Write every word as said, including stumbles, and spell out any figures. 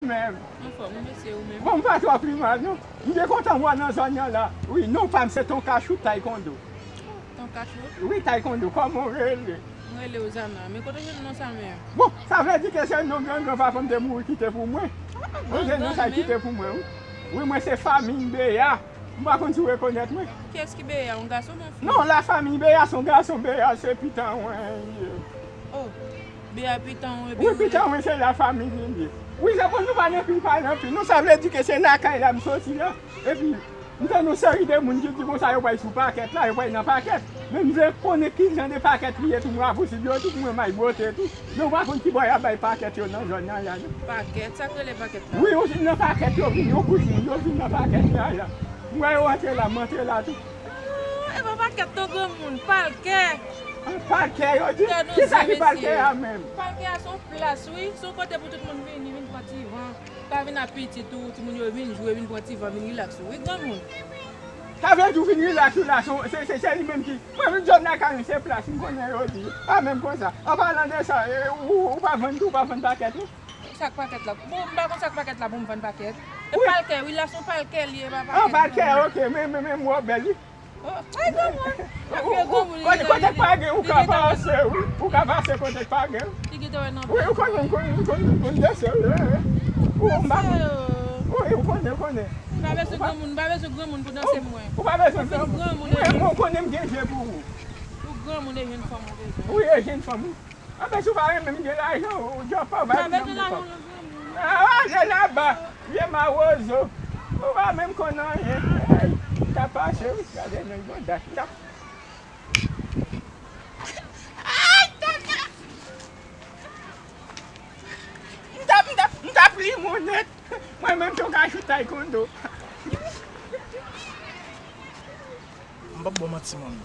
Menm. Anfòm, ou mesye ou menm. Bon, m pa twò pi mal, non. M byen kontan wè w nan zòn nan la. Wi, non pa m se Ton Kachou Taekwondo. Ton Kachou? Wi, Taekwondo, kòman w rele? M rele Ozana. Men kote w jwenn non sa menm? Bon, sa vle di ke se non gran gran papa m te mouri kite pou mwen. Wi, se non sa kite pou mwen, wi. Wi, mwen se fanmi Beya. M pa konn si w rekonèt mwen. Kiyès ki Beya, yon gason oubyen yon fi? Non, la fanmi Beya, se yon gason Beya, se pitan mwen ye. Oh, Beya pitan ou epi... Wi, pitan mwen, se la fanmi li ye. Wi, se bon, nou pa nan pi, pa nan pi. Non, sa vle di ke se lakay la m soti la. Epi, m tann yon seri de moun ki di konsa yo pral sou pakèt la, yo pral nan pakèt. Men m vle konnen ki jan de pakèt li ye tou, m rapousib yo tou, pou mwen may bwote tou. Men w pa konn ki bò y ap bay pakèt yo nan zòn nan la, non. Pakèt? Sa k rele pakèt la? Wi, yo vin nan pakèt, yo vin, yon gwoup moun, yo vin nan pakèt la, la. M wè yo antre la, m antre la tou. Ah, e pa pakèt non, granmoun, palkè. Ah, palkè, yo di? Kisa ki palkè a menm? Palkè a se yon plas, wi. Se yon kote pou tout moun vini, vin pran ti van. Ka vin ak pitit ou, timoun yo vin jwe, vin pran ti van, vin rilaks ou. Wi, granmoun. Sa vle di w vin rilaks ou la, se, se, se li menm ki, mwen, vin jòb nan kay mwen, se plas, m konnen yo di. Pa menm konsa. An palan de sa, e, ou, ou pa vann tou, ou pa vann pakèt, non? Sa k pakèt la? Bon, m pa konn sa k pakèt la pou m vann pakèt. E palkè, wi, la se yon palkè li ye, pa pakèt. An palkè, ok, men, men, men, m wè w bèl, wi. Oh, ay, granmoun. Ou, ou, kote, kote k pa gen, ou ka pase, wi. Ou ka pase kote k pa gen. Li gentan wè nan... Wi, ou konnen, ou konnen, ou konnen, ou konnen, wi, wi. Ou, m pa... Wi, ou konnen, ou konnen. M pa bezwen granmoun, m pa bezwen granmoun pou danse mwen. Ou pa bezwen granmoun. Mwen, mwen konnen m gen je pou ou. Ou granmoun e jèn fanm ou bezwen. Wi, e jèn fanm, wi. Anben, si w pa renmen m gen lajan, ou djòl pa w bay m nan men kòb. Ah, ale laba, vye mawozo. Ou pa menm konn anyen. Ey, m ta pase, wi. Gade nèg bondas. M ta... Ay, tata! M t ap, m t ap, m t ap li monet. Mwen menm, Ton Kachou Taekwondo. M p ap ba w manti, manmi.